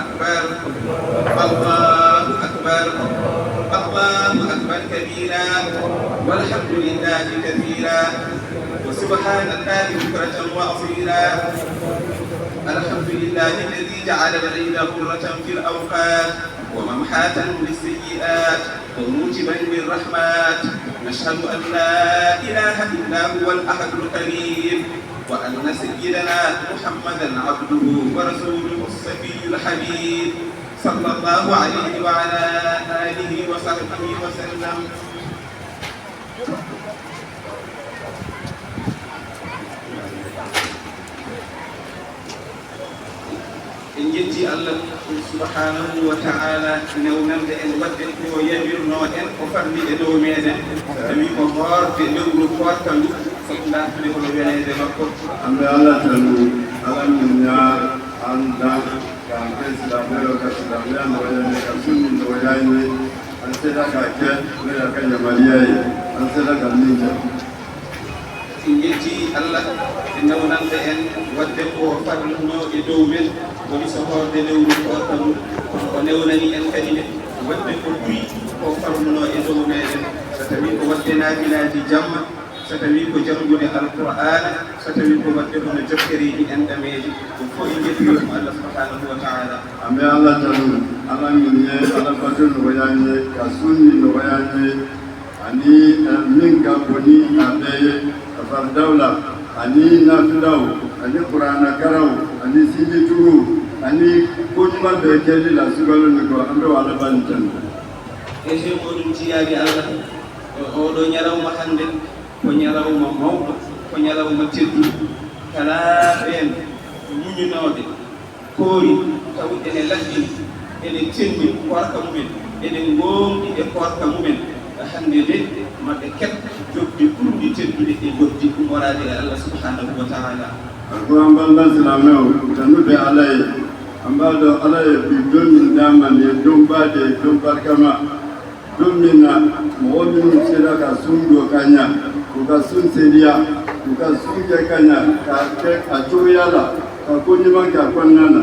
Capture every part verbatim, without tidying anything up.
أكبر، الله أكبر، الله أكبر كبيرا، والحمد لله كثيرا، وسبحان الله بكرة وأصيلا. الحمد لله الذي جعل العيد غرة في الأوقات وممحاة للسيئات وموجبا للرحمات. نشهد أن لا إله إلا هو الأحد القريب، وأن سيدنا محمدا عبده ورسوله الصفي الحبيب، صلى الله عليه وعلى آله وصحبه وسلم. En njetti Allah subhanahu wa ta'ala, newnande en waɗde ko yamirno en, ko farli e dow meɗen, tawi ko hoorde lewru koorka ndu, sabu dartude kono weleede makko. Amɓe Allah tan, Allah min ñaa an dan, ka an ke silamɓe o, ka silamɓe an wayande, ka sunni no wayande, an seeda ka ke, wela ka ñamaliyaye, an seeda ka ninja. En njetti Allah e newnande en waɗde ko farluno e dow men, woni so hoorde lewru koorka ndu, kono o newnani en kadi ne waɗde ko ɓuri ko farluno e dow meɗen, so tawi ko waɗde naafilaaji jamma, so tawi ko janngude Alqur'aana, so tawi ko waɗde kono jokkereeji enɗameeji, ɗum fof en njettorii mo Allah subhanahu wa ta'ala. Amɓe Allah tan, Allah min ñee, Allah batun no wayande, ka sunni no wayande, ani, eh, min ka boni a ɓeye, ka far dawla, ani nafilaw, ani Qur'ana karaw, ani siji turu, ani ko ɲuman ɓe kelli la sugaloni ko amɓe wala bantan. E he moɗum jiyaaɓe Allah, o, oɗo ñalawma hannde ko ñalawma mawɗo, ko ñalawma tedduɗo. Kala ɓeen muñunooɓe koori, tawi ene laɓɓini, ene tenni koorka mumen, ene ngoongɗi e koorka mumen. Hannde de, maɓe keɓ jokdi ɓurndi teddude e jokdi ummoraade e Allah subhanahu wa ta'ala. Ko an ballan silamew, tannude Alla e, an balɗo Alla e, ɓiɗɗo min damani e dombade e dombarkama. Ɗum min na, mo wonɓe ɗum seeɗa ka suudu o kaña, ko ka suun seeɗiya, ko ka suun ke kaña, ka ke a cowyala, ka koni man ka konnana.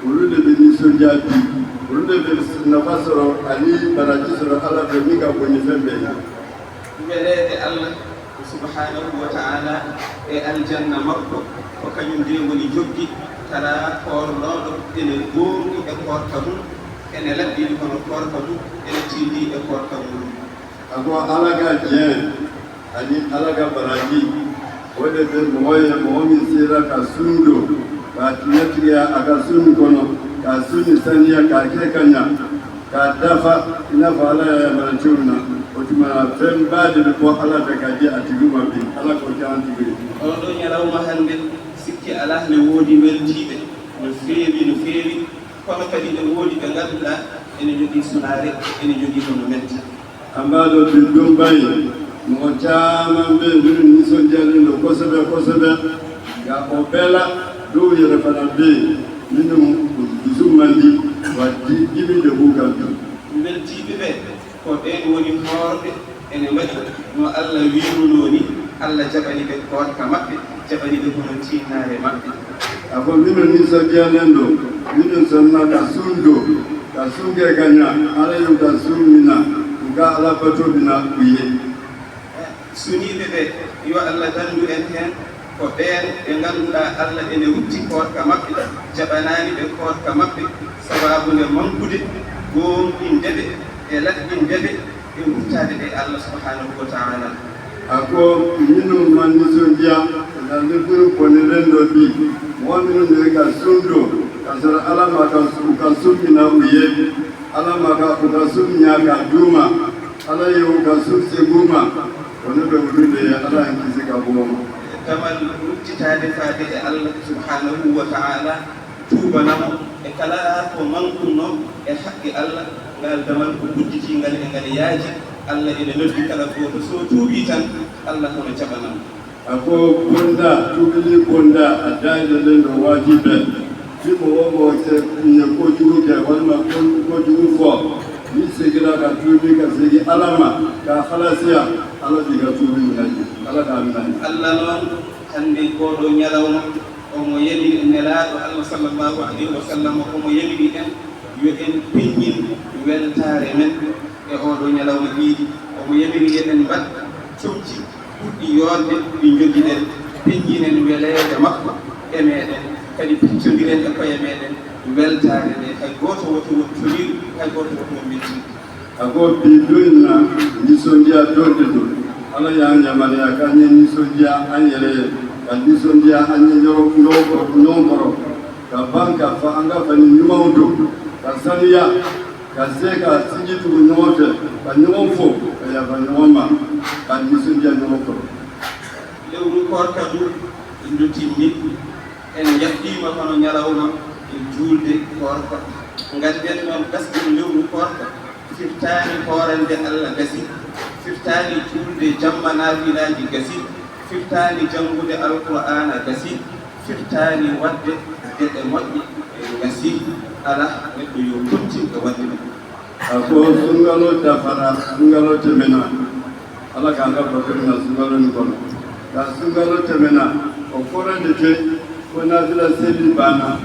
Wolude ɓe ni sojaaji, wolude ɓe nafa soro, ani baraji soro Alla ɓe ni ka boni fembe na. Weleede Allah subhanahu wa ta'ala e aljanna makko, ko kañum de woni jokki kala koornooɗo ene gooŋɗi e koorka mum. Ene laɓɓini kono koorka mum ene tiiɗi e koorka mum. Ako alaga jeen, ani alaga baraji, wode be moye momi sira ka sundo, ka tinatiya aka sun kono, ka suni saniya ka ke kaña, ka dafa, ina fa Alla ya yamara cewna, o tuma fen baade be ko Alla be ka di a tigi ma bi, Alla ko ke an tigi. Oɗo ñalawma hannde, sikki alaa ne woodi weltiiɓe no feewi, no feewi. Kono kadi ene woodi ɓe ngannduɗaa ene jogii sunaare, ene jogii ko no metti. Ambaɗo ɓe dombay, mo caman ɓe minen ni so jallino kosoɓe kosoɓe, ga o bela dow yere fana ɓe minen dusumandi waddi ɗiɓi de bugal ɗum. Weltiiɓe ɓe, ko ɓeen woni hoorɓe ene mbaɗi no Alla wiirunoo ni. Alla jaɓani ɓe koorka maɓɓe, jaɓani ɓe kono tiinnaare maɓɓe. Ako mino ni so jiyalen ɗo, mino sonna ka sundo, ka sunge kaña, Alla yo ka summina, ka Alla batobina uye. Suniiɓe ɓe, yo Alla dandu en heen, ko ɓeen ɓe ngannduɗaa Alla ene rutti koorka maɓɓe, jaɓanaani ɓe koorka maɓɓe, sababu nde mankude, gooŋɗinde ɓe e laɓɓinde ɓe e ruttaade ɓe Allah subhanahu wa ta'ala. Ako minu manni so ndiya, nande buru boni rendo bi, mo minu ne ka sundo, ka sara Alla ma ka su-, ka sumina uye, Alla ma ka, ka sumina ka duma, Alla yo ka sumse guma, woni ɓe wulude Alla en kisi ka boma. Damal ruttitaade faade e Allah subhanahu wa ta'ala, tuubanamo e kala ko mankunno e haqqe Allah. Ngal damal ko udditiingal e ngal yaaji. Allah ene noddi kala gooto, so tuubii tan, Allah hono jaɓanamo. Ako bonda, tuubini bonda, a dayde nden no waajibe. Siko womo se ye ko juuke, walla ko, ko juufo. Ni sigira ka tuubi ka sigi alama, ka halasiya, Alla diga tuubi minaji, Alla ka minaji. Allah noon, hannde ko ɗo ñalawma, Omo yamiri en, Nelaaɗo Allah sallallahu alayhi wa sallam, omo yamiri en yo en peññin weltaare men e oo ɗoo ñalawma iidi. Omo yamiri yo en mbaɗ comci ɓurɗi yooɗde ɗi njogiɗen, peññinen weleede makko e meeɗen, kadi peccondiren e koye meeɗen weltaare nde. Hay gooto woto won toliiɗo, hay gooto woto won mettiiɗo. Ago bi doinna nisondiya dorde do. Ala ya nyamariya ka nye nisondiya anyere, ka nisondiya anye nyoro nyoro nyoro. Ka banka fa anga fa ni nyuma udo. Ka saniya, ka seka sinji tu nyuma fe, ka nyuma fo, ka ya fa nyuma ma, ka nisondiya nyuma fo. Lewru koorka du ndu timmi, en njaɓɓiima kono ñalawma e juulde koorka. Ngannden noon gasgol lewru koorka firtaani hoorande Allah gasi, firtaani juulde jamma naafilaaji gasi, firtaani janngude Alqur'aana gasi, firtaani waɗde geɗe moƴƴe gasi. Alaa, neɗɗo yo kontin e waɗde ɗum. A ko sungalo dafara, sungalo temena. Ala ka nga bakuri na sungalo ni kono. Ka sungalo temena, o korande te, ko nafila seli bana,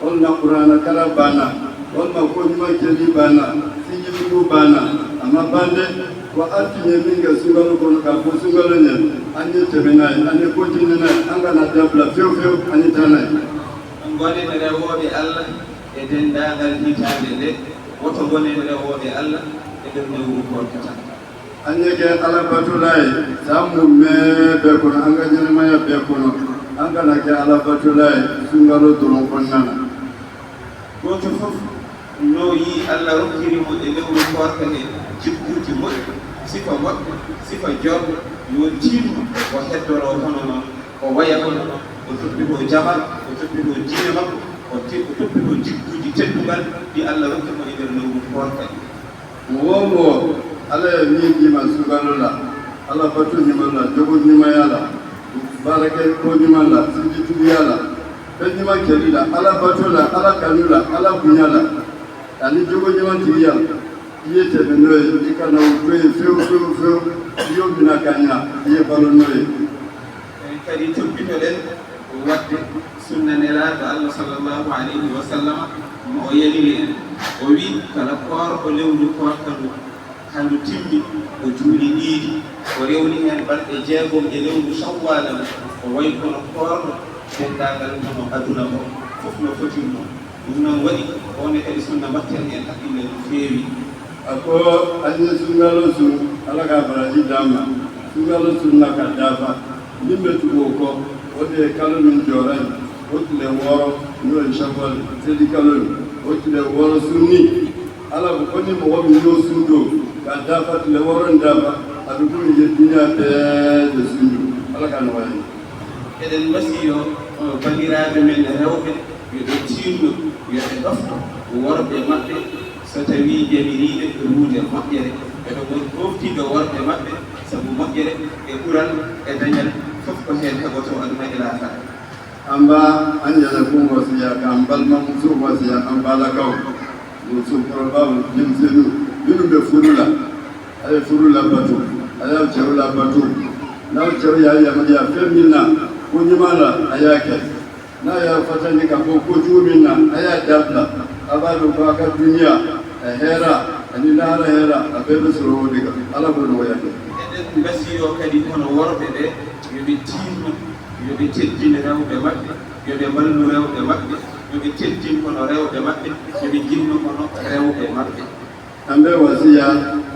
ol na Qur'ana kara bana, ol ma ko nyuma keli bana, sinji tu bana, amma bande, wa ati ne minga sungalo kono ka ko sungalo ne, anye temena, anye ko tinena, anga na dabla feo feo, anye tanai. Ngone ne rewoɓe Allah e dendagal hitande nde. Woto ngonen rewooɓe Allah e nder lewru koorka tan. An yeke Alla batulay, sammu me be kono, an ga ɲɛnamaya be kono, an kana kɛ Alla batulay sungalo dɔrɔn kɔnɔna na. Gooto fof no yii Alla rokkiri mo e lewru koorka he jikkuuji moƴƴi, sifa moƴƴo, sifa joɗɗo, yo tiinno o heddoro hono noon. O waya hono o toppitoo jamal, o toppitoo diine makko, o te-, o toppitoo jikkuuji teddungal ɗi Alla rokki mo e nder lewru koorka ɗi. Mo woo mo Alla e miijiima sugalo la, Alla batu ɲuman la, jogo ɲumaya la, barake ko ɲuman la, sinji tubiya la, fɛn ɲuman kɛli la, Alla batu la, Alla kanu la, Alla buɲa la, ani jogo ɲuman tigiya la. I ye tɛmɛ n'o ye, i kana o to yen fewu, fewu, fewu. I y'o minɛ ka ɲa, i ye balo n'o ye. Kadi toppitoɗen waɗde sunna Nelaaɗo Allah sallallahu alayhi wa sallam, mo o yamiri en. O wi, kala koorɗo lewru koorka ndu, haa ndu timmi, o juuli iidi, o rewni heen balɗe jeegom e lewru Shawwal, o wayi kono koorɗo denndaangal hono aduna o fof no fotirnoo. Ɗum noon waɗi, oon ne kadi sunna mbatten heen hakkille no feewi. A ko, añi sungalo sun, Alla ka baraji dama. Sungalo sun na ka dafa. Min be tugo ko, o de kalo min jorai, o tile wɔɔrɔ, n'o ye Shawwal, seli kalo ni, o tile wɔɔrɔ sunni. Alla ko, ko ni mɔgɔ min y'o sun don, ka dafa tile wɔɔrɔ in dafa, a bɛ komi i ye duniya bɛɛ de sun don. Alla ka nɔgɔya. Eɗen mbasiyoo, uh, banndiraaɓe men rewɓe, yo ɓe tiinno, yo ɓe ɗofto worɓe maɓɓe, so tawii yamiriiɓe ruude moƴƴere. Ɓe ɗo ɗoftiiɗo worɓe maɓɓe, sabu moƴƴere e ɓural e dañal fof ko heen heɓotoo aduna e laakara. An ba an yɛrɛkun wasiya, k'an balimamuso wasiya, an balakaw, muso kɔrɔbaw, denmisɛnninw, minnu bɛ furu la, a ye furu labato, a y'a cɛw labato. N'aw cɛw y'a yamaruya fɛn min na, ko ɲuman la, a y'a kɛ. N'a y'a fatani ka bɔ ko jugu min na, a y'a dabila. A b'a dɔn ko a ka duniya, a hɛrɛ, ani lahara hɛrɛ, a bɛɛ bɛ sɔrɔ o de kan. Ala k'o nɔgɔya an ye. Eɗen mbasiyoo kadi hono worɓe ɓe, yo ɓe tiinno, yo ɓe teddin rewɓe maɓɓe, yo ɓe mballu rewɓe maɓɓe, yo ɓe teddin hono rewɓe maɓɓe, yo ɓe njiɗno hono rewɓe maɓɓe. An bɛ wasiya,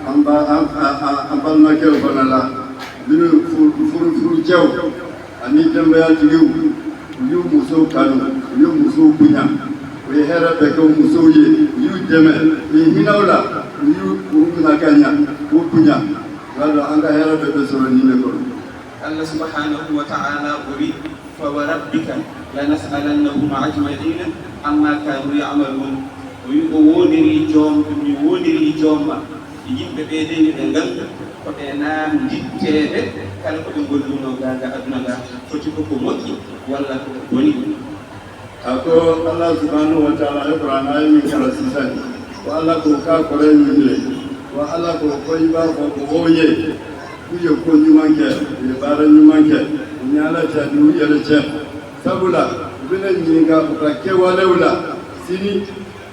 an ba, an, a, a, an balimakɛw fana la, minnu furu, furu, furu cɛw, ani denbayatigiw, u y'u musow kanu, u y'u musow bonya, u ye hɛrɛ bɛɛ kɛ u musow ye, u y'u dɛmɛ, u ye hinɛ u la, u y'u, u minɛ ka ɲa, k'u bonya. Nka an ka hɛrɛ bɛɛ bɛ sɔrɔ nin de kɔnɔ. Allah subhanahu wa ta'ala ko wi, فوربك لنسألنهم أجمعين عما كانوا يعملون. O wi, o woondirii joom, mi woondirii joom ma, yimɓe ɓee de, yo ɓe nganndu ko ɓe naamnditteeɓe kala ko ɓe ngollunoo gaa ga aduna ga, foti ko ko moƴƴi walla ko ko boni. A ko Allah subhanahu wa ta'ala e Qur'an aaya min kala sisan, ko Allah ko ka kore min de, ko Allah ko ko i b'a fɔ ko o ye. U ye ko ɲuman kɛ, u ye baara ɲuman kɛ, u ni Ala cɛ, ani u yɛrɛ cɛ. Sabula, Minen ñininga ko ka kewalewla sini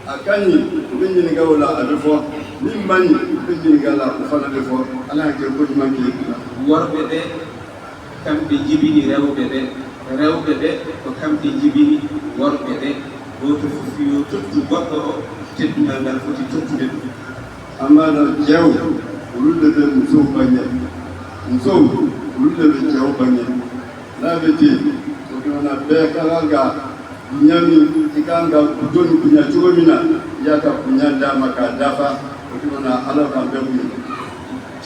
a kañi, min ñininga wala aɓe fo, min mani, min ñininga la ko fana ɓe fo, ala ke ko manke. Worɓe ɓe, kamɓe njibini rewɓe ɓe, rewɓe ɓe ko kamɓe njibini worɓe ɓe. Gooto fof yo tottu goɗɗo o teddungal ngal foti tottude ɗum. Amma no jew, wulde ɓe musow baññe, musow, wulde ɓe jew baññe. Laaɓeteeɗi, ko ɗum wona bee kala nga ñami, e kala nga doni ko ña cuɓamina, yaka ko ña dama ka dafa, ko ɗum wona alo kam ɓe ɗum.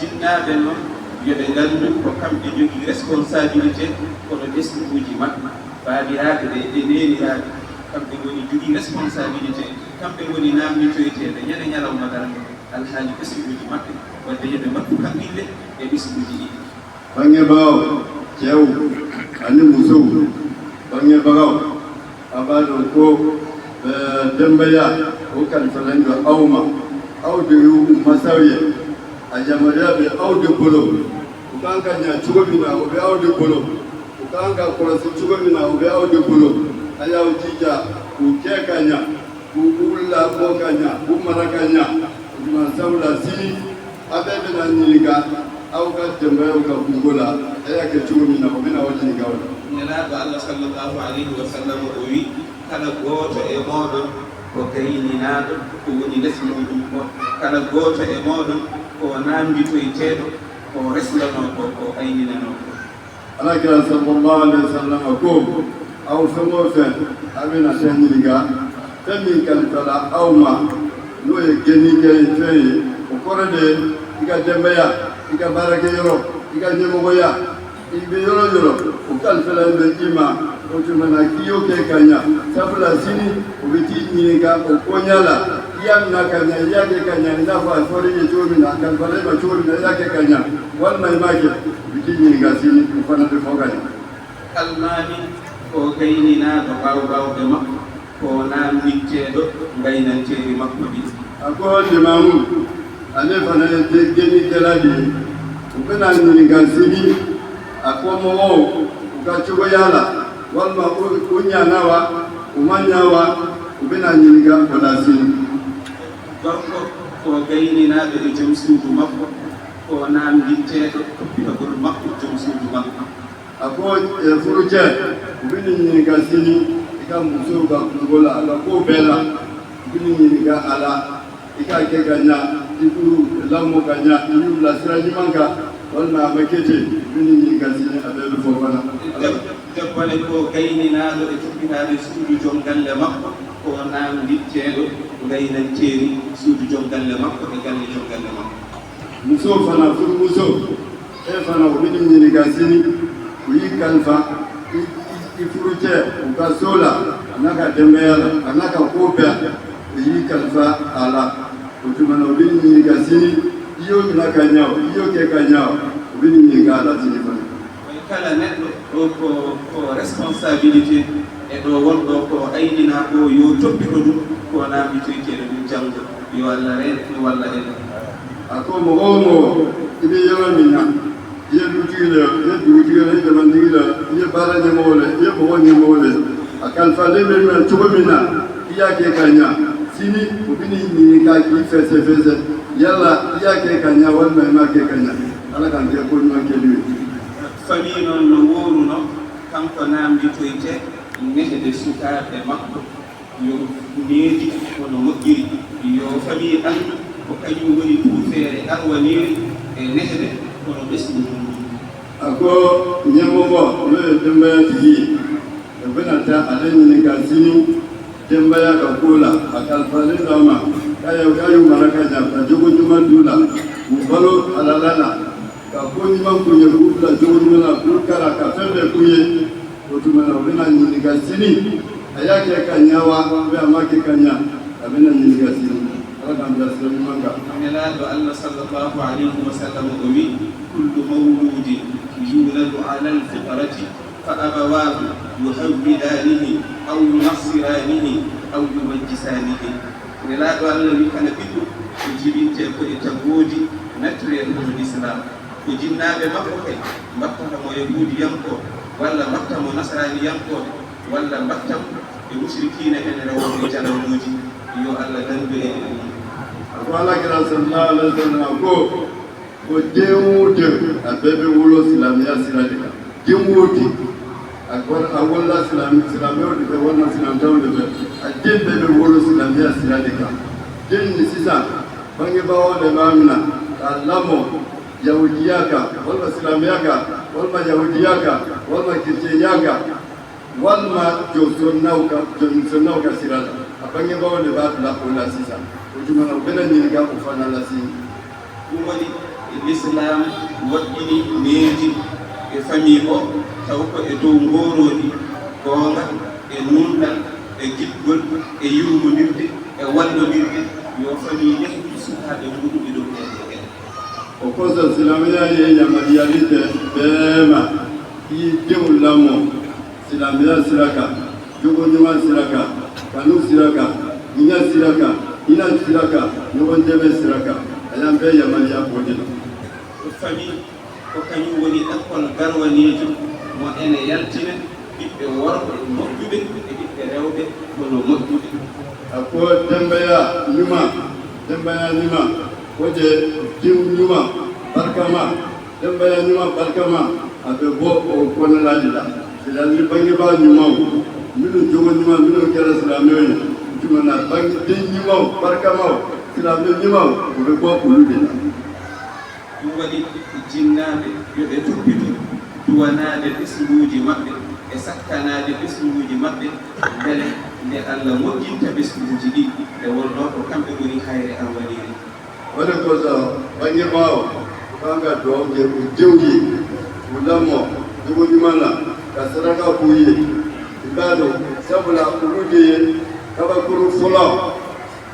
Jinnaaɓe noon, yo ɓe nganndu ko kamɓe njogii responsabilité, kono ɓesnguuji maɓɓe, baabiraaɓe ɓe e neeniraaɓe, kamɓe ngoni jogii responsabilité, kamɓe ngoni naamnitoyteeɓe ñande ñalawma darnde, alhaali ɓesnguuji maɓɓe, wadde yo ɓe mbattu haqqille e ɓesnguuji ɗi. Baŋŋe ɓaawo, ceew, ani musow, baŋŋe ɓagaw, abaa ɗon ko, eh, Demba Yaa, o kadi fananjo awma, awde yo umma sawye, a yamariya ɓe awde bolo, ko kanka ña cugomina, o ɓe awde bolo, ko kanka korosi cugomina, o ɓe awde bolo, a yaw jija, ko keka ña, ko ulla ko ka ña, ko mara ka ña, ko ɗum an sawla sini, aɓe ɓe nan ñini ka, aw ka Demba yaw ka Kungola, e yake cugomina, o ɓe na wajini ka wala. Nelaaɗo Allah sallallahu alayhi wa sallam o wi, kala gooto e mooɗon ko gayninaaɗo, ko woni les muuɗum ko, kala gooto e mooɗon ko naamnditoyteeɗo, ko reslanoo ko, ko ayninanoo ko. Alakira sallallahu alayhi wa sallam ko, aw feŋ o feŋ, a bena seɲini ga, feŋ min kalifala aw ma, n'o ye geni kɛ fɛn ye, o kɔrɔ de, i ka denbaya, i ka baarakɛyɔrɔ, i ka ɲɛmɔgɔya, i bɛ yɔrɔ yɔrɔ, o kalifala bɛ i ma, o tuma na k'i y'o kɛ ka ɲa, sabula sini, o bɛ t'i ɲininka o koɲa la, i y'a minɛ ka ɲa, i y'a kɛ ka ɲa, i n'a fɔ a fɔra i ye cogo min na, a kalifala i ma cogo min na, i y'a kɛ ka ɲa, walima i m'a kɛ, o bɛ t'i ɲininka sini, o fana bɛ fɔ ka ɲa. Almaami ko gayninaaɗo ɓawɓawɓe makko, ko naamnitteeɗo ngaynanteeri makko ndi. A ko limaamu, ale fana ye de-, geni kɛla de ye. U bɛna ɲininka sini, a ko mɔgɔw, u ka cogoya la, walima u, u ɲana wa, u ma ɲa wa, u bɛna ɲininka o la sini. Gorko ko gayninaaɗo e jom suudu makko, ko naamnitteeɗo toppitagol makko jom suudu makko. A ko, e, furu cɛ, u bɛ nin ɲininka sini, i ka muso ka kungo la, a ka ko bɛɛ la, u bɛ nin ɲininka a la, i k'a kɛ ka ɲa, i k'u lamɔ ka ɲa, i y'u bilasira ɲuman kan, walima a ma kɛ ten, u bɛ nin ɲininka sini, a bɛɛ bɛ fɔ fana. Deb-, debbo ne ko gayninaaɗo e toppitaade suudu jom galle makko, ko naamnitteeɗo ngaynanteeri suudu jom galle makko e galle jom galle makko. Muso fana, furumuso, e fana, o bɛ nin ɲininka sini, o y'i kalifa, i, i, i furu cɛ, u ka so la, a n'a ka denbaya la, a n'a ka ko bɛɛ, o y'i kalifa a la. O tuma na, o bɛ nin ɲininka sini, i y'o minɛ ka ɲa o, i y'o kɛ ka ɲa o, o bɛ nin ɲininka a la sini fana. Kala neɗɗo ɗo ko, ko responsabilité e ɗo wonɗo ko aynina ko yo toppito ɗum, ko naamnitoyteeɗo ɗum janngo, yo Allah reen, yo Allah en. A ko mɔgɔ o mɔgɔ, i bɛ yɔrɔ min na, i ye dutigi le, i ye dugutigi le, i ye jamantigi le, i ye baara ɲɛmɔgɔ le, i ye mɔgɔ ɲɛmɔgɔ le, a kalifalen bɛ min na cogo min na, i y'a kɛ ka ɲa, sini, u bɛ n'i ɲininka k'i fɛsɛfɛsɛ, yala i y'a kɛ ka ɲa walima i m'a kɛ ka ɲa? Ala k'an kɛ ko ɲuman kɛli ye. Famille noon no wooruno, kanko naamnditoyte nehde sukaaɓe makko, yo needi hono moƴƴiri, yo famille anndu ko kañum woni tuufeere arwaneeri e nehde hono ɓesngu mum. A ko ɲɛmɔgɔ, n'o ye denbaya tigi ye, o bɛna taa ale ɲininka sini, denbaya ka ko la, a kalifalen d'a ma, k'a ye, k'a y'u mara ka ɲa, ka jogo ɲuman d'u la, k'u balo halala la, ka ko ɲuman k'u ye, k'u bila jogo ɲuman na, k'u kara ka fɛn bɛɛ k'u ye. O tuma na, u bɛna ɲininka sini, a y'a kɛ ka ɲa wa, ou bien a m'a kɛ ka ɲa, a bɛna ɲininka sini. Ala k'an bilasira ɲuman kan. Nelaaɗo Allah sallallahu alayhi wa sallam o wi, kullu mawludin yuladu ala alfitrati fa abawahu yuhawwidanihi aw yunassiranihi aw yumajjisanihi. Nelaaɗo Allah wi, kala ɓiɗɗo ko jibintee ko e tagoodi naturel hono Lislaam. Ko jinnaaɓe makko kay mbattata mo yahuudiyankooɓe, walla mbatta mo nasaraaniyankooɓe, Walla mbattam e musrikiina en rewooɓe jaranuuji, yo Allah dandu en e mum. Ko Alakira sallallahu alaihi wasallam ko, ko dewote a bebe wolo silamiya sirade ka. Dewote a kon a wala silam silamewde be wala silam tawde be a den bebe wolo silamiya sirade ka. Den ni sisa bange bawo de mamina ka lamo yahudiyaka wala silamiyaka wala yahudiyaka wala kirtiyaka. Walma jom sonnawka jom sonnawka sirala a bange bawde ba la o la sisa o jumana o bela nyinga o fana la si. Ɗum waɗi lislaam waɗɗini neeji e famii o taw ko e dow ngoorooɗi goonga e nuunɗal e giɗgol e yurmondirde e wallondirde yo famii nehdi sukaaɓe muɗum e dow ɗee ɗoo geɗe. O kosa silamiya ye yamaliyalite bema i dew lamo silamiya siraka jogo ɲuman siraka kanu siraka ɲiɲa siraka ina siraka ɲɔgɔn dɛmɛ siraka a y'an bɛɛ yamaliya o de la. Ko famii ko kaɲum woni ekkol garwaneejo mo ene yaltina ɓiɓɓe worɓe moƴƴuɓe e ɓiɓɓe rewɓe kono moƴƴuɓe. A ko dembaya ɲuma dembaya ɲuma ko je diw ɲuma barkama. Dembaya ɲuma barkama a ɓe bo o konalaaji la. Silalli bange ba ɲumaw minu jogo ɲuma minu kɛra silamɛw ye. Jumana bange den ɲumaw barkamaw silamɛ ɲumaw o ɓe bo olu de la. Ɗum waɗi jinnaaɓe yo ɓe toppito duwanaade ɓesnguuji maɓɓe e sakkanaade ɓesnguuji maɓɓe mbele nde Allah moƴƴinta ɓesnguuji ɗi nde wonnoo ko kamɓe ngoni hayre arwaniire. Wone kosa bange ɓaawo ɓanga dow je o jewdi o lammo jogo jumana ka sadaka kuye ibado sabula ulude kaba kuru fula.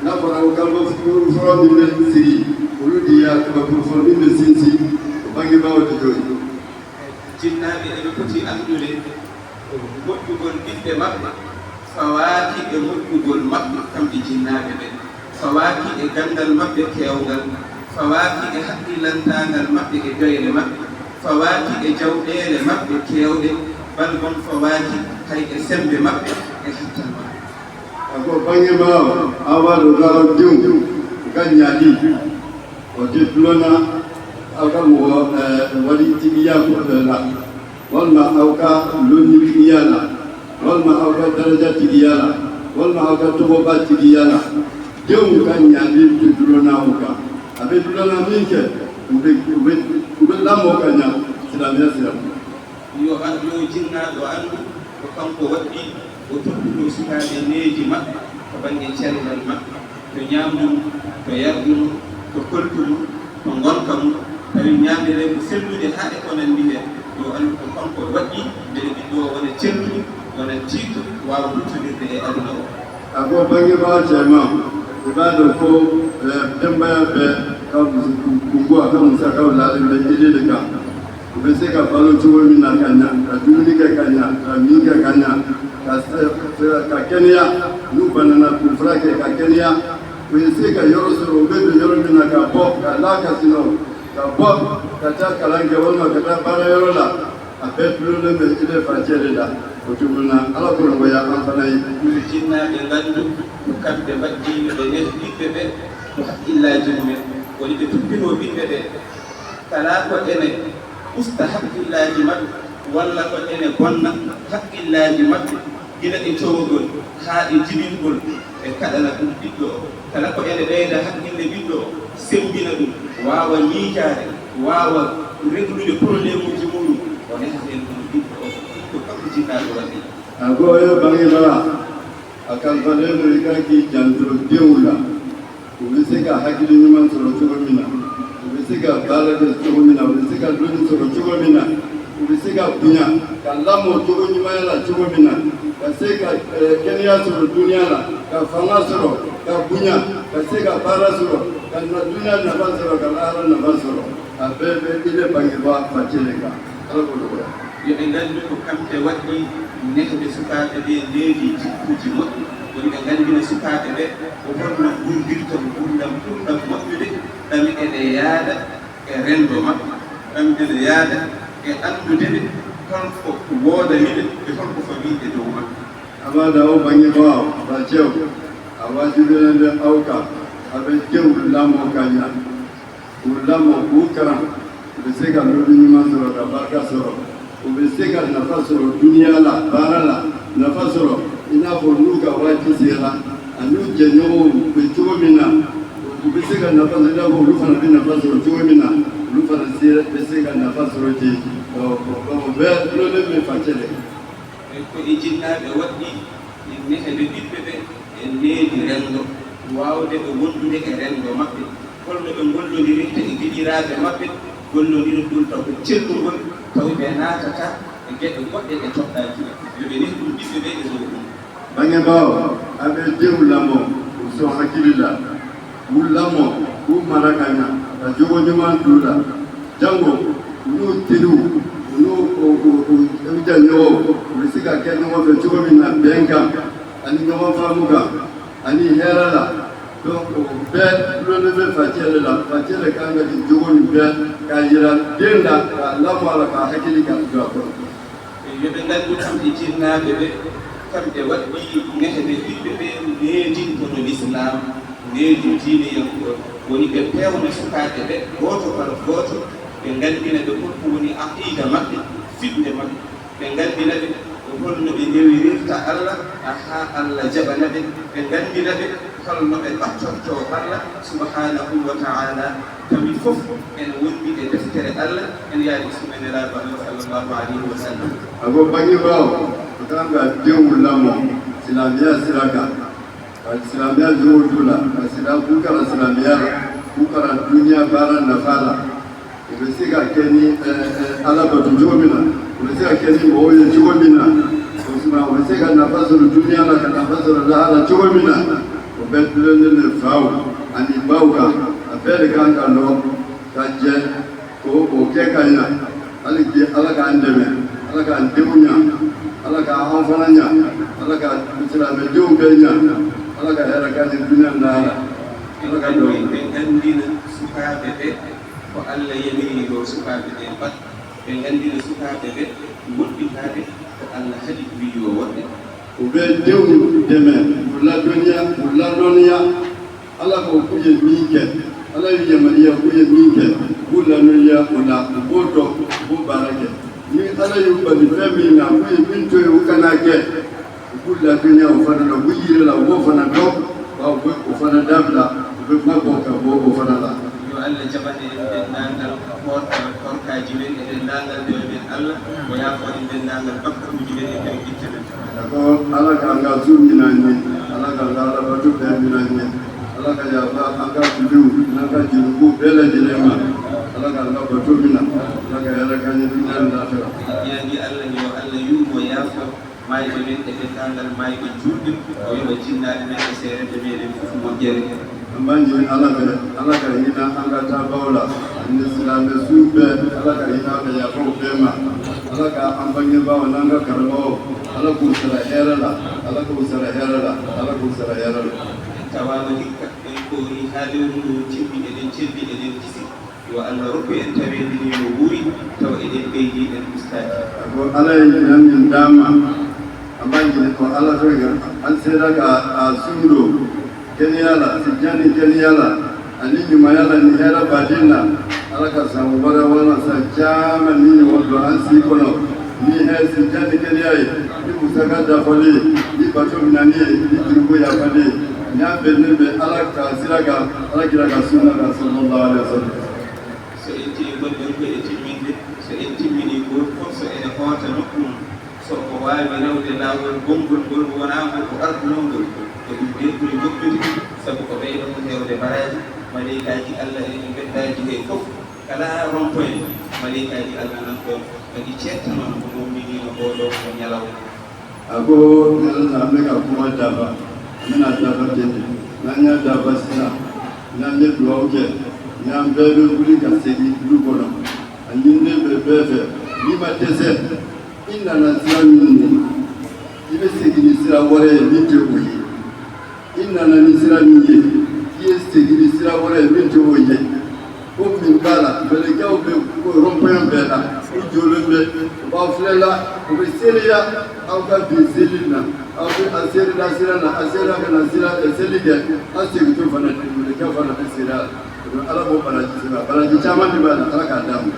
Nafara o kalba furu fura min be sigi olu di ya kaba furu fura min be sinsi o bange bawo de joyi. Jinnaaɓe eɓe poti anndude moƴƴugol ɓiɓɓe maɓɓe fawaaki e moƴƴugol maɓɓe kamɓe jinnaaɓe ɓe fawaaki e ganndal maɓɓe keewngal fawaaki e haqqillantaangal maɓɓe e doyle maɓɓe fawaaki e jawɗeele maɓɓe keewɗe bal bon fawaaki hay e semmbe maɓɓe e hattan maɓɓe. Ako bange bawo awa do garo diw ganyaɗi o te tulona aka mo wari tigiya ko la walma awka lonni tigiya la walma awka daraja tigiya la walma awka toboba tigiya la diw ganyaɗi te tulona oka abe tulona minke ube ube ube lamo kanya silamiya silam. Yo an yo jinnaaɗo anndu ko kanko waɗɗi o toppitoo sukaaɓe neeji maɓɓe to bannge cellal maɓɓe, to ñaamdu mum, to yardu mum, to koltu mum, to ngonka mum, tawi ñaamere ko sellude haa e ko nanndi heen, yo anndu ko kanko waɗɗi mbele ɓiɗɗo o wona celluɗo, wona tiiɗɗo, waawa huccondirde e aduna o. A ko bannge ɓaawo ceema, ibaaɗo ko ɓe dembaya ɓe kam kumbuwa kam sa kaw laade ɓe idide kam. Ɓe se ka balo cogo min na ka ɲa ka dumuni kɛ ka ɲa ka min kɛ ka ɲa ka kɛnɛya n'u banana k'u furakɛ ka kɛnɛya. U ye se ka yɔrɔ sɔrɔ u bɛ don yɔrɔ min na ka bɔ ka la ka sinɔ ka bɔ ka taa kalan kɛ walima ka taa baarayɔrɔ la. A bɛɛ tulonnen bɛ i bɛ facɛ de la o cogo na ala ko nɔgɔya an fana ye. Jinnaaɓe nganndu ko kamɓe mbaɗɗiiɓe ɓe ɓiɓɓe ɓe ko haqqillaaji mumen woni ɓe tuppinoo ɓiɓɓe ɓe. Kala ko ene usta haqqillaaji maɓɓe walla ko ene bonna haqqillaaji maɓɓe gila e cowogol haa e jibingol ɓe kaɗana ɗum ɓiɗɗo o. Kala ko ene ɓeyda haqqille ɓiɗɗo o semmbina ɗum waawa miijaade waawa reglude problemuuji muɗum o neha heen ɗum ɓiɗɗo o. Ɗum ko kanko jinnaaɗo waɗi. A goyo bange bala a kalfaɗe ɗo e kaki jantoro dewla. U bɛ se ka hakili ɲuman sɔrɔ cogo min na, u bɛ se ka baara kɛ cogo min na, u bɛ se ka dɔnni sɔrɔ cogo min na, u bɛ se ka bonya ka lamɔ cogo ɲumanya la cogo min na, ka se ka kɛnɛya sɔrɔ dunya la, ka fanga sɔrɔ, ka bonya, ka se ka baara sɔrɔ, ka na dunya nafa sɔrɔ, ka lahara nafa sɔrɔ. A bɛɛ bɛ i bɛ bangebaa facɛ de kan. Ala ko nɔgɔya. Yo ɓe nganndu ko kamɓe waɗɗi nehde sukaaɓe ɓe needi jikkuuji moƴƴi, woni ɓe nganndina sukaaɓe ɓe ko holno nguurdirta nguurndam ɓurɗam moƴƴude, ɗam ene yaada e renndo maɓɓe, ɗam ene yaada e anndude ɓe Hol ko woodani ɓe e hol ko fawii e dow maɓɓe? Abada o baŋnge ɓaawo, ba cew, a waasibinande awka, aɓe tew lamo kaña. Ko lamo ko karam, ɓe sega loɓi ñuma soro ka barka soro. Ko ɓe sega nafa soro duniya la, bara la, nafa soro. Ina fo nuka waati sera, anu jeñowo ɓe cogo min na. Ko ɓe sega nafa soro, ina fo olu fana ɓe nafa soro cogo min na, olu fana sera, ɓe sega nafa soro te. Ɔ, ɔ, ɔ, ɓe lole ɓe facele. E ko e jinnaaɓe waɗɗi, e neheɓe ɓiɓɓe ɓe, e needi renndo, waawde ɓe wondude e renndo maɓɓe, holno ɓe ngollondirirta e giɗiraaɓe maɓɓe, gollondirgol taw ko cellungol, taw ɓe naatata e geɗe goɗɗe ɗe toɗɗaaki ɓe. Yo ɓe nehi ɗum ɓiɓɓe ɓe e dow ɗum. Baŋnge ɓaawo, aɓe dew lamo, so hakkilila. Wullammo, wummanakaña, ka jogo ñuman duula. Jango, unu tiru, unu o, o, o, ewja ñowo, unu siga ke ñowo fe cogo min na ben kan, ani ñowo faamu kan, ani herala. Donc, o be lolu be facele la, facele kan ga di jogo min be, ka yira denda, ka lamala, ka hakili ka duga ko. Yo ɓe nganndu kamɓe jinnaaɓe ɓe, kamɓe waɗɗii neheɓe ɓiɓɓe ɓe needinkono Lislaam, needi diineyanko, woni ɓe peewna sukaaɓe ɓe, gooto par gooto, ɓe nganndina ɓe hol ko woni aqiida maɓɓe, fiɓnde maɓɓe, ɓe nganndina ɓe hol no ɓe newirirta Alla, haa Alla jaɓana ɓe, ɓe nganndina ɓe hol no ɓe ɓattortoo Alla subhaanahu wa ta'aala. Tawi fof ene wondi e deftere Alla, ene yaadi sunna Nelaaɗo Alla sallallahu alayhi wa sallam. Ago baŋnge ɓaawo, ko tan ga dewu lamo, silamiya siraka. Ka silamiya jowo dula, ka sila bukara silamiya, bukara duniya bara nafala. Ɓe siga keni, eh, eh, Alla batu jomina. Ɓe siga keni mo woye jomina. Ko suma ɓe siga nafasoro duniya la, ka nafasoro lahara jomina. Ko ɓe tulende le faw, ani bawka, a fere kanka no, ka je, ko, ko ke kanya. Alla ki, Alla ka an deme, Alla ka an dewu ña, Alla ka an fana ña, Alla ka silame dewu be ña, Alla ka hera ka di duniya na Alla. Alla ka do. Ɓe nganndina sukaaɓe ɓe ko Alla yamiri yo sukaaɓe ɓe mbaɗ, ɓe nganndina sukaaɓe ɓe woɗɗitaade ko Alla haɗi wiyi yo woɗɗe. Ko ɓe dewu deme, ko laddoña, ko laddoña. Alla ko kuje min ke, Alla yi yamariya kuje min ke, ko laddoña, ko la, ko to, ko barake. Ni Alla yi bani fe min na, kuje min to yo kana ke. Ko laddoña o fana la, ko yire la, o fana do, ba o fana dabla, o ma boka, o fana la. Yo Alla jaɓan en denndaangal koorka, koorkaaji men e denndaangal dewe men Alla, o yaafoo en denndaangal bakkaruuji men e nder gitte men. Ko Alla ka nga suuminani, Alla ka nga Alla batu ɓe minani, Alla ka yaafa an ka juliw, nan ka junubu bela jinema, Alla ka nga batu mina, Alla ka yara ka ni dunan lafira. Yaagi Alla yo Alla yurmo yaafo. Maayɓe men e denndaangal maayɓe juulɓe, o yoɓa jinnaaɓe men e seerenɓe meɗen fof moƴƴere. Ambanji Alla ɓe, Alla ka hina an ka ta bawla, anni silame suuɓe, Alla ka hina ɓe yaafo ɓe ma. Alla ka ambanji bawo nan ka karamo, Alla ku sara herala, Alla ku sara herala, Alla ku sara herala. En tawaama hikka, en koori haa lewru ndu timmi, eɗen celli, eɗen kisi. Yo Alla rokku en taweede ni no wuuri, tawa eɗen ɓeydi, en ustaaki. Ko Alla en nan min dama, ambanji ko Alla fega, an seeda ka a sundo, keniyala, si jani keniyala, ani ñumayala ni hera badinna, Alla ka sa wara wala sa jama ni wonɗo an si kono, ni he si jani keniyay, ni musaka dafali, ni batum nani, ni jurubu yafali, ni a benne be Alla ka sira ka, Alla kira ka sunna ka sallallahu alaihi wasallam. So en tini gonɗen ko e timminde, so en timmini gooto fof, so ene hoota nokku mum, so omo waawi rewde laawol bonngol ngol, wonaa ngol o ardunoo ngol, ko ɗum de ɓuri moƴƴude, sabu ko ɓeyɗo ko heewde baraaji, maleykaaji Alla ene mbeddaaji he fof, kala rond-point, maleykaaji Alla nan ɗoon, kadi ceettanoon ko mumniniino oo ɗoo ko ñalawma. A ko, Yàlla na mbe ka kuma daba, mbe na daba tende, na nya daba sina, na mbe duwawu kɛ, na mbe bɛ wuli ka segin du kɔnɔ. A ɲininen bɛ bɛɛ fɛ, n'i ma dɛsɛ, i nana sira min ye, i bɛ segin ni sira wɛrɛ ye min tɛ o ye. I nana ni sira min ye, i ye segin ni sira wɛrɛ ye min tɛ o ye. Ko min b'a la, mɛlɛkɛw bɛ ko rond-point bɛɛ la. Julumɓe, ɓaawo filela, ko ɓe seliya, aw ka bi selina, aw ka a selina, silana, a selina kana sila, e selige, a sigi to fana, ɗum ka fana ɓe sila. Ɗum Alla ko baraji sila, baraji caman ɗi mbaɗa, Alla ka damu.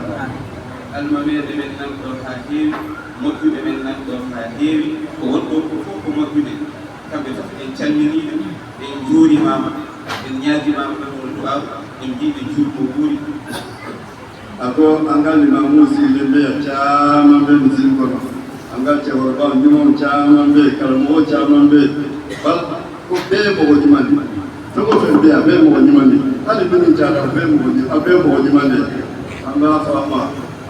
Almameeɓe men nan ɗo haa heewi, moƴƴuɓe men nan ɗo haa heewi, ko wonɗo ko fof ko moƴƴuɓe. Kamɓe fof en calminiiɓe, en njuurimaama, en ñaagimaama ɗum woni du'aaw, en mbiiɓe juutmo wuuri. A ko angal Imam Musi le mbeya caama mbe mi sin kono. Angal ce woro ba ñumo caama mbe kala mo caama mbe. Bal ko be mo ko ñumani. To ko fe mbeya be mo ko ñumani. Ali binu caada be mo ko ñi a be mo ko ñumani. Amba fama.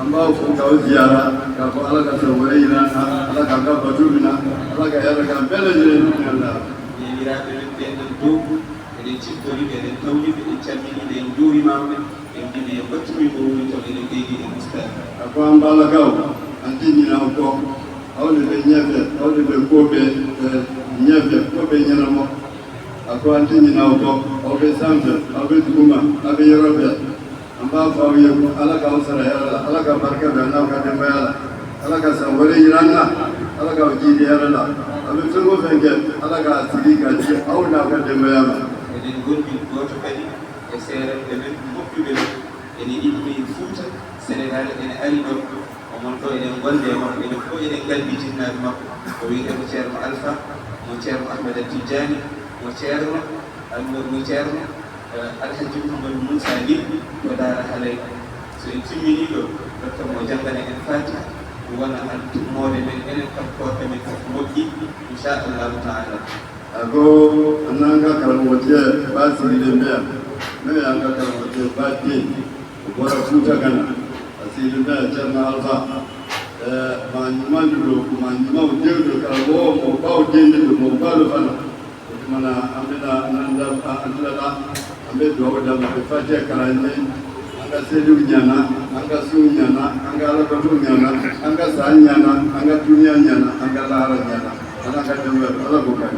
Amba fo ka o ziyara ka ko Alla ka sa wore ina Alla ka ka batumina Alla ka yara ka bele jire ni Alla. Yewiraaɓe men ɓen ɗon dow. Eɗen ciftori ɓe, eɗen tawni ɓe, en calmini ɓe, en njuurimaama ɓe, en mbiɓe yo ɓattu min mo woni toon, eɗen ɓeydi e ustaade. A ko an mbaala gaw, an tinñina o ko, hawde ɓe ñeefe, hawde ɓe kooɓe, e ñeefe, kooɓe ñanamo. A ko an tinñina o ko, hawde sanfe, hawde duguma, hawde yoroɓe. Amba fawiye ko Alla ka usara yarala, Alla ka barka ɓe, Alla ka demba yala, Alla ka sa wore yiranna, Alla ka o jiidi yarala. Aɓe fengo fenke, Alla ka sigi ka ji, awna ka demba yala. Eɗen ngondi gooto kadi e seerenɓe men, moƴƴuɓe men. Ene immii Fuuta, Senegaal, ene ari ɗo. Omon ɗo eɗen ngondi e makko, enen fof eɗen nganndi jinnaaɓe makko. O wiyetee ko Ceerno Alfa, mo Ceerno Ahmada Tijjaani, mo Ceerno, mo Ceerno, eh, Alhaji Mouhamadou Moussa Ly to Daara Halay. So en timminii ɗo, dokta mo janngana en Fatiha, wona an timmoode men, enen kam koorka men fof moƴƴi, inchallahu taala. Ago, ananga karamote ba siride mbeya. Me anga karamote ba tin. Bora Fuuta Gana. Asiri mbeya Ceerno Alfa. Eh, ma ñumandu ɗo, ma ñuma o dewdo kala wo mo ba o dende ɗo, mo ba ɗo fana. Mana ambena nanda andira da. Ambe duwawu dama ɓe Fatiha karande, anga seliw ñana, anga su ñana, anga alabatu ñana, anga sa ñana, anga duniya ñana, anga lahara ñana. Ana ka dembe Alla ko kadi.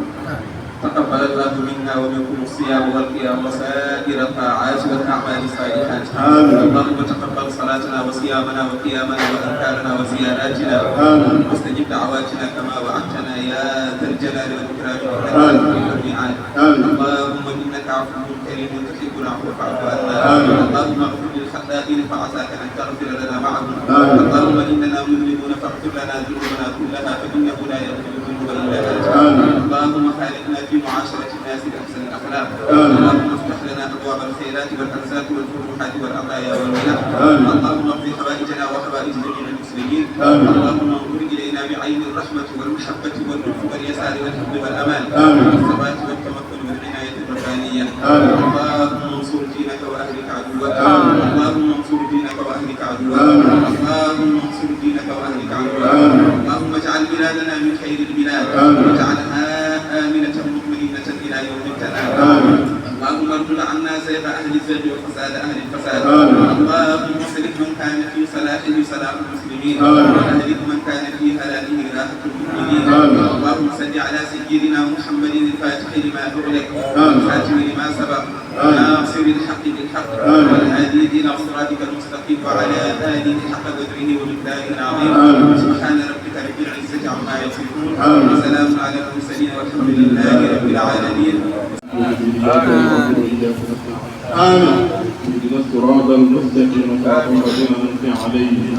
تقبل الله منا ومنكم الصيام والقيام وسائر الطاعات والأعمال الصالحات. آمين. اللهم تقبل صلاتنا وصيامنا وقيامنا وأذكارنا وزياراتنا. آمين. واستجب دعواتنا كما وعدتنا يا ذا الجلال والإكرام إنك لا تخلف الميعاد. آمين. اللهم إنك عفو كريم تحب العفو فاعف عنا. آمين. اللهم اغفر للخطائين فعساك أن تغفر لنا معهم. آمين. اللهم إننا مذنبون فاغفر لنا ذنوبنا كلها فإنه لا يغفر الذنوب إلا أنت. آمين. اللهم خالقنا في معاشرة الناس بأحسن الأخلاق. آمين. اللهم افتح لنا أبواب الخيرات والأرزاق والفتوحات والعطايا والمنح. آمين. اللهم اقض حوائجنا وحوائج جميع المسلمين. آمين. اللهم انظر إلينا بعين الرحمة والمحبة واللطف واليسار والحفظ والأمان. آمين. والثبات والتمكن والعناية الربانية. آمين. اللهم انصر دينك وأهلك عدوك. آمين. اللهم انصر دينك وأهلك عدوك. آمين. اللهم انصر دينك وأهلك عدوك. آمين. اللهم اجعل بلادنا من خير البلاد. آمين. واجعلها آمنة مطمئنة إلى يوم التناد. آمين. اللهم ارد عنا زيغ أهل الزيغ وفساد أهل الفساد. آمين. اللهم أصلح من كان في صلاحه صلاح المسلمين. آمين. وأهلك من كان في هلاكه راحة المؤمنين. آمين. اللهم صل على سيدنا محمد الفاتح لما أغلق. آمين. والخاتم لما سبق. آمين. ناصر الحق بالحق. آمين. والهادي إلى صراطك المستقيم وعلى آله حق قدره ومقداره العظيم. آمين. سبحان ربك رب العزة عما يصفون. آمين. وسلام على المرسلين والحمد لله رب العالمين. آمين. اهدنا الصراط المستقيم صراط الذين أنعمت عليهم.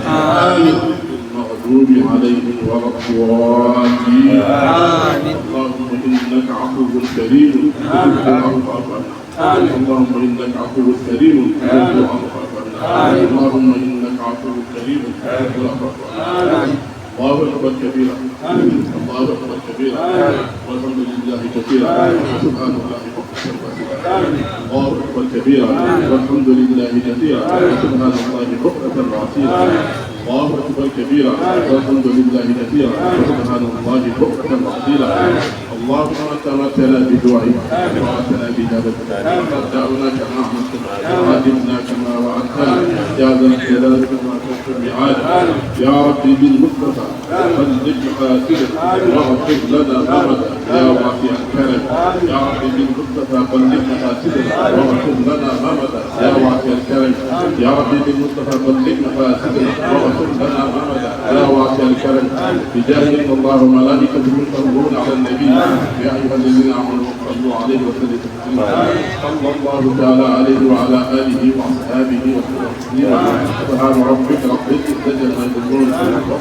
آمين. غير المغضوب عليهم ولا الضالين. آمين. اللهم إنك عفو كريم تحب العفو فاعف عنا. آمين. اللهم إنك عفو كريم تحب العفو فاعف عنا. آمين. اللهم إنك عفو كريم تحب العفو فاعف عنا. آمين. الله أكبر كبيرا. آمين. الله أكبر كبيرا. آمين. والحمد لله كثيرا. آمين. سبحان الله بكرة وأصيلا. آمين. الله أكبر كبيرا. آمين. والحمد لله كثيرا. آمين. سبحان الله بكرة وأصيلا. آمين. الله أكبر كبيرا. آمين. والحمد لله كثيرا. آمين. سبحان الله بكرة وأصيلا. آمين. اللهم انت امرتنا بدعائك ووعدتنا باجابتك، فقد دعوناك ما امرتنا وعجبنا كما وعدتنا، يا ذا الجلال والاكرام. يا ربي بالمصطفى بلغ مقاصدنا واغفر لنا ما مضى يا واسع الكرم. يا ربي بالمصطفى بلغ مقاصدنا واغفر لنا ما مضى يا واسع الكرم. يا ربي بالمصطفى بلغ مقاصدنا واغفر لنا ما مضى يا واسع الكرم. بجاه الله وملائكته يصلون على النبي، يا ايها الذين امنوا صلوا عليه وسلموا تسليما. صلى الله تعالى عليه وعلى اله واصحابه وسلم تسليما. سبحان ربك رب العزه عما يصفون،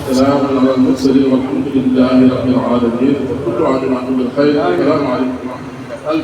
وسلام على المرسلين والحمد لله رب العالمين. وكل عام وانتم بخير. السلام عليكم ورحمه الله.